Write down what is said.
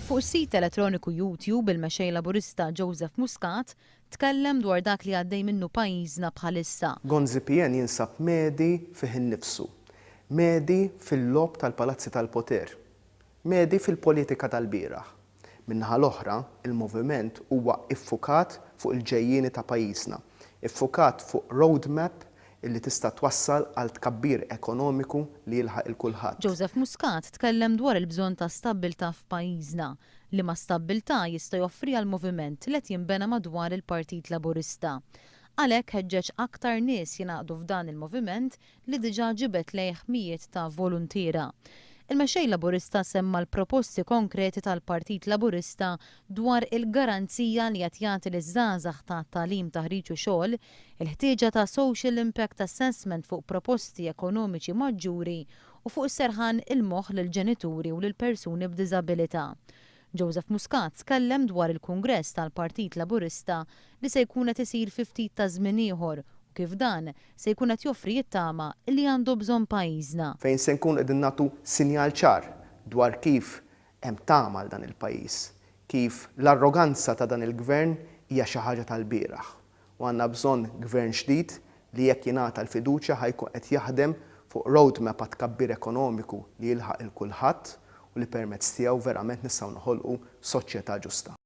Fuq is-sit elettroniku YouTube il-Mexxej Laburista Joseph Muscat tkellem dwar dak li għaddej minnu pajjiżna bħalissa. Gonzi PN jinsab mehdi fih innifsu. Mehdi fil-logħob tal-palazzi tal-poter. Mehdi fil-politika tal-bieraħ. Min-naħa l-oħra, il-moviment huwa iffukat fuq il-ġejjieni ta' pajjiżna. Iffukat fuq roadmap illi tista' twassal għal tkabbir ekonomiku li jilħaq 'il kulħadd. Joseph Muscat tkellem dwar il-bżonn ta' stabbiltà f'pajjiżna, liema stabbiltà jista' joffriha l-moviment li qed jinbena madwar il-Partit Laburista. Għalhekk ħeġġeġ aktar nies jingħaqdu f'dan il-moviment li diġà ġibed lejh mijiet ta' voluntiera. Il-Mexxej Laburista semma l-proposti konkreti tal-Partit Laburista dwar il-garanzija li qed jagħti liż-żgħażagħ ta' tagħlim, taħriġ u xogħol, il-ħtieġa ta' social impact assessment fuq proposti ekonomiċi maġġuri u fuq is-serħan il-moħħ lill-ġenituri u lill-persuni b'diżabilità. Joseph Muscat tkellem dwar il-Kungress tal-Partit Laburista li se jkun qed isir fi ftit ta' żmien ieħor u kif dan se jkun qed joffri t-tama li għandu bżonn pajjiżna. Fejn se nkunu qegħdin nagħtu sinjal ċar dwar kif hemm tama għal dan il-pajjiż, kif l-arroganza ta' dan il-Gvern hija xi ħaġa tal-bieraħ u għandna bżonn Gvern ġdid li jekk jingħata l-fiduċja ħa jkun qed jaħdem fuq roadmap għat-tkabbir ekonomiku li jilħaq 'il kulħadd u li permezz tiegħu verament nistgħu noħolqu soċjetà ġusta.